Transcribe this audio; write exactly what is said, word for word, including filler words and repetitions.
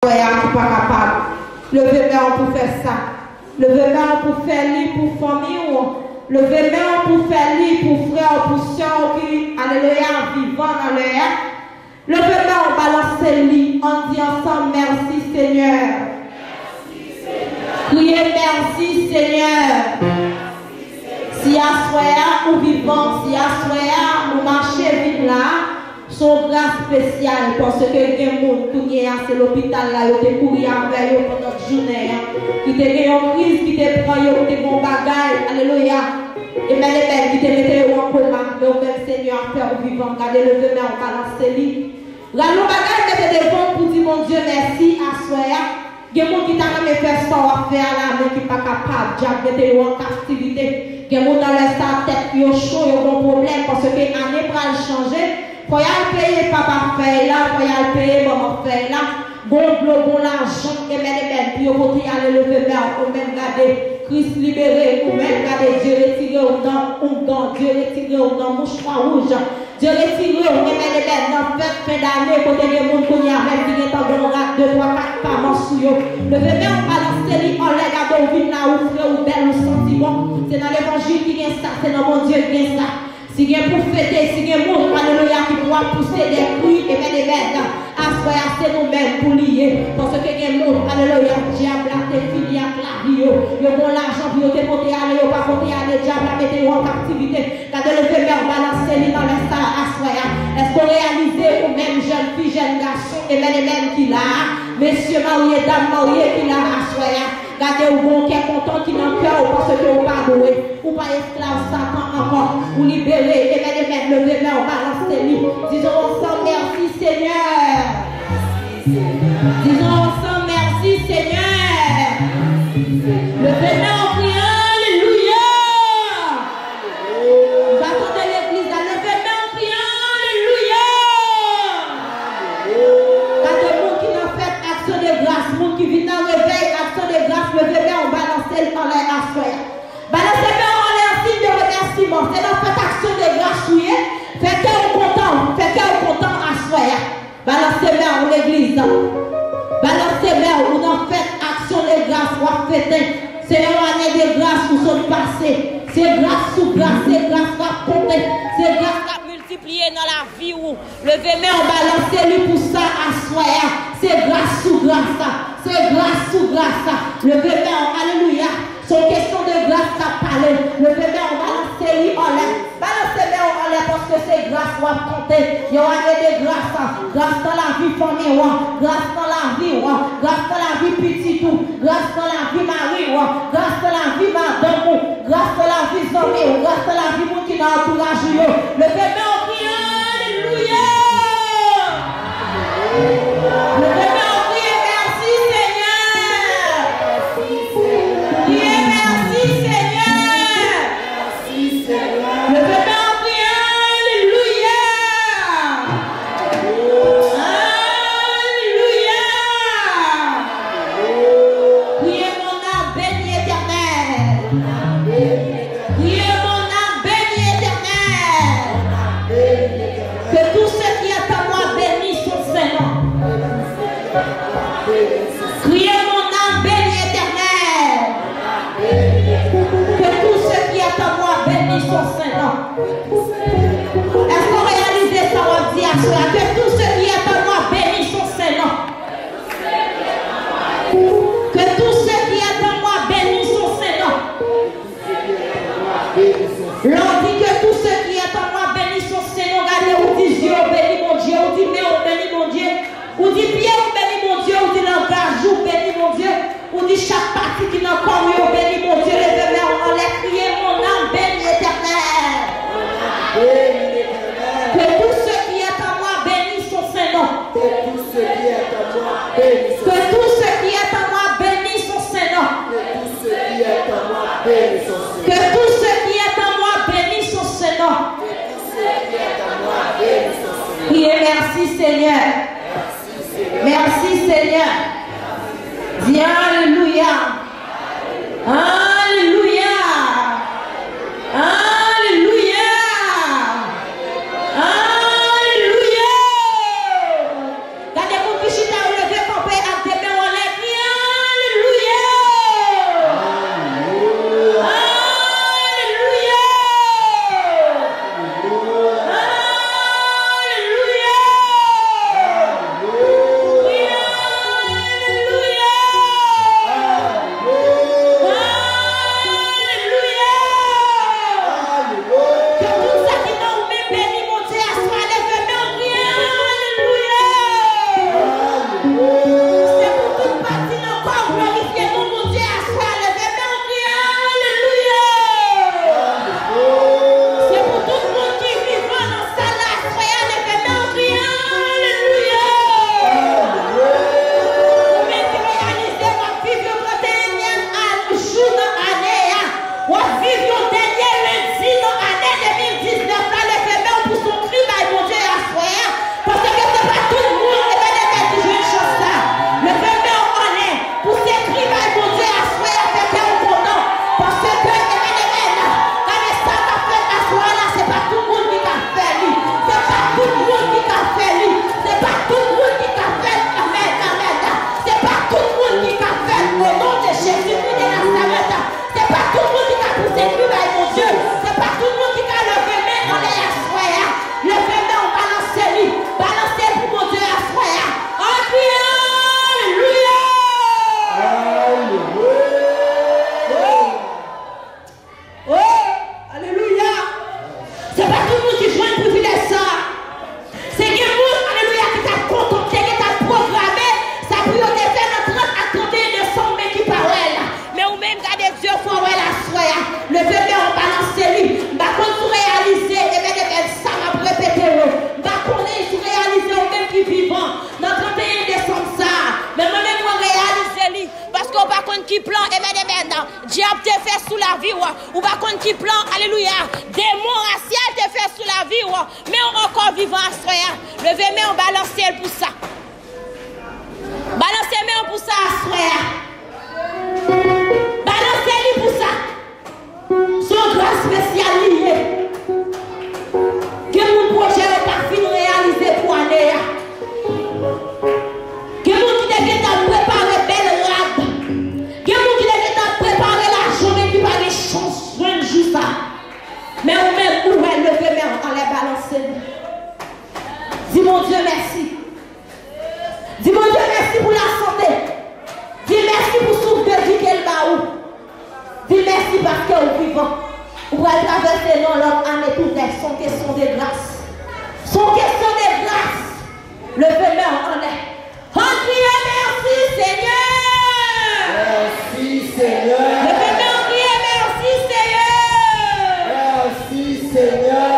Frè a ki pa kapab. Leve men w pou fè sa. Leve men w pou fè li pou fanmi w. Leve men w pou fè li pou frè w, pou sè w ki, alelouya, vivan nan lè a. Leve men w, balanse li, ann di ansanm, mèsi, Senyè. Kriye, mèsi, Senyè. Si aswè a ou vivan, si aswè a ou mache vin la, se yon gras espesyal, paske gen moun kounye a se lopital la yo te kouri avè yo pandan jounen an, ki te gen yon kriz ki te pran yo, ki te gen yon bagay, alelouya, emèn, emèn, ki te mete yo an koma, men ou menm Senyè a fè ou vivan, gade leve men w balanse li, rale yon bagay mete devan w pou di Bondye mèsi aswè a. Gen moun ki ta renmen fè sa w ap fè a la, men ki pa kapab. Dyab mete yo an kaptivite. Gen moun nan lè sa a, tèt yo cho, yo gen pwoblèm, paske ane pral chanje. Fò y al peye papa fèy la, fò y al peye manman fèy la. Gon dlo, gon lajan, emèn, emèn, pou yo pote ale leve men w, ou menm gade, Kris libere, ou menm gade, Dye retire w nan oungan, Dye retire w nan mouchwa wouj. Dye retire w, emèn, emèn, nan fèt fen dane, kote gen moun kounye a menm ki gentan gen yon rad de, twa, kat pa mò sou yo. Leve men w, balanse li anlè, gade w vin la, ou fre, ou bèl, ou santi bon. Se nan levanjil ki gen sa, se nan Bondye ki gen sa. Si gen pou fete, si gen moun, alelouya, ki pou ap pouse de kri, emèn, emèn. Aswè a, se nou menm pou li ye. Paske gen moun, alelouya, dyab la te fini ak lavi yo. Yo gen lajan pou yo te pote ale, yo pa pote ale, dyab la mete yo an kaptivite. Gade leve men w, balanse li nan lè sa a, aswè a. Èske w reyalize ou menm jèn fi, jèn gason, emèn, emèn, ki la a? Mesye marye, dam marye ki la a aswè a. Gade ou gen yon kè kontan ki nan kè w paske ou pa dwe. Ou pa esklav Satan ankò. Ou libere, emèn, emèn, leve men w, balanse li. Dizon ansanm, mèsi Senyè. Dizon ansanm, mèsi Senyè. Leve men w, kriye alelouya. M pa tande legliz la. Leve men w, kriye alelouya. Gade moun ki nan fèt aksyon de gras, moun ki vin nan revèy aksyon de gras, leve men w, balanse l anlè aswè a. Balanse men w anlè an siy de remèsiman. Se nan fèt aksyon de gras ou ye. Fè kè w kontan, fè kè w kontan aswè a. Balanse men w, legliz. Balanse men w, ou nan fèt aksyon de gras, w ap fete. Se yon ane de gras ou sot pase. Se gras sou gras, se gras k ap konte. Se gras k ap miltipliye nan lavi w. Leve men w, balanse li pou sa aswè a. Se gras sou gras. Se gras sou gras. Leve men w, alelouya. Se yon kesyon de gras k ap pale. Leve men w, balanse li anlè. Balanse men w anlè paske se gras w ap konte. Yon ane de gras. Gras nan lavi fanmi w. Gras nan lavi w. Gras nan lavi pitit ou. Gras nan lavi mari w. Gras nan lavi madanm ou. Gras nan lavi zanmi w. Gras nan lavi moun ki nan antouraj ou yo. Leve men w, kriye alelouya. Leve men w, kriye mèsi Senyè. Kriye mèsi Senyè. Leve men w, kriye alelouya. Alelouya. Kriye mon âme, bénis Éternel. Kriye mon âme, bénis Éternel. Que tout ce qui est en moi bénisse son saint nom. Kriye mon âme, bénis Éternel. Que tout ce qui est en moi bénisse son saint nom. Èske w reyalize sa w ap di aswè a? Que tout ce qui est en moi bénisse son saint nom. Que tout ce qui est en moi bénisse son saint nom. Lè w di que tout ce qui est en moi bénisse son saint nom, gade, ou di zye w beni Bondye, ou di men w beni Bondye, ou di pye w beni Bondye, ou di langaj ou beni Bondye, ou di chak pati ki nan kò w yo beni Bondye, leve men w anlè, kriye mon âme bénisse Éternel. Que tout ce qui est en moi bénisse son saint nom. Que tout ce qui est en moi bénisse son saint nom. Que tout ce qui est en moi bénisse son saint nom. Que tout ce qui est en moi bénisse son saint nom. Que tout ce qui est en moi bénisse son saint nom. Que tout ce qui est en moi bénisse son saint nom. Kriye mèsi Senyè. Mèsi Senyè. Di alelouya. Alelouya. Alelouya. Alelouya. Gade moun ki chita yo, leve kanpe ak de Ou pa konn ki plan, amen, amen, dyab te fè sou lavi w. Ou pa konn ki plan, alelouya, demon rasyèl te fè sou lavi w. Men w ankò vivan aswè a. Leve men w, balanse l pou sa. Balanse men w pou sa aswè a. Balanse li pou sa. Se yon gras espesyal li ye. Gen moun pwojè yo pa fin reyalize pou ane a. Gen moun ki te gentan prepare bèl rad. Gen moun ki te gentan prepare lajan men ki pa gen chans jwenn jou sa. Men ou menm ou wè, leve men w anlè, balanse li. Di Bondye mèsi. Di Bondye mèsi pou lasante. Di mèsi pou souf de vi ke l ba ou. Di mèsi paske ou vivan. Ou pral travèse yon lòt ane toutèt. Se yon kesyon de gras. Se yon kesyon de gras. Leve men w anlè. Ann kriye mèsi, Senyè! Mèsi, Senyè! Leve men w, kriye mèsi, Senyè! Mèsi, Senyè!